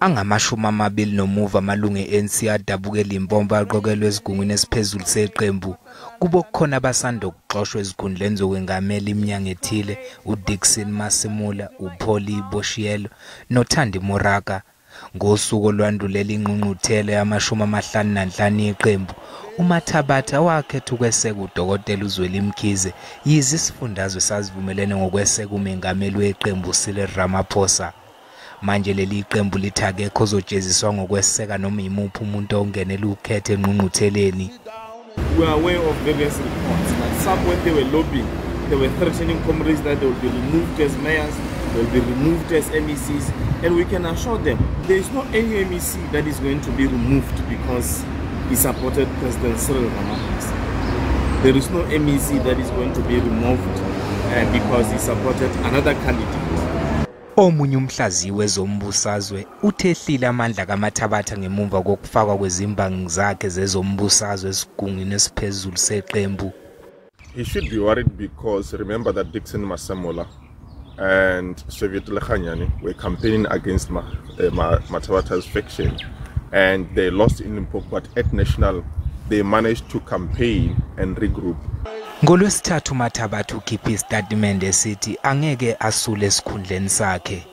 Angama-20 nomuva amalungu e-ANC adabuka eLimpopo aqokelwe esigungwini esiphezulu seqembu. Kubo kukhona abasanda kuxoshwa ezikhundleni zokwengamela iminyango ethile, uDickson Masemola, uPolly Boshielo noThandi Moraka. Ngosuku olwandulela ingqungquthela yama-55 yeqembu, uMathabatha wakhetha ukweseka uDokotela uZweli Mkhize, yize isifundazwe sasivumelene ngokweseka umengameli weqembu Cyril Ramaphosa. Manje leli qembu lithi akekho ozojeziswa ngokweseka noma imuphi umuntu ongenela ukhetho engqungqutheleni. We are aware of various reports that some, when they were lobbying, they were threatening comrades that they will be removed as mayors, they will be removed as MECs, and we can assure them there is no any MEC that is going to be removed because he supported President Cyril Ramaphosa. There is no MEC that is going to be removed because he supported another candidate. Omunye umhlaziyi wezombusazwe uthe ehlile amandla kaMathabatha ngemuva kokufakwa kwezimbangi zakhe zezombusazwe esigungwini esiphezulu seqembu. He should be worried because remember that Dixon Masemola and Soviet Lekganyane were campaigning against Mathabatha's faction and they lost in Limpopo, but at national they managed to campaign and regroup. NgoLwesithathu uMathabatha ukhiphe isitatimende esithi angeke asule esikhundleni sakhe.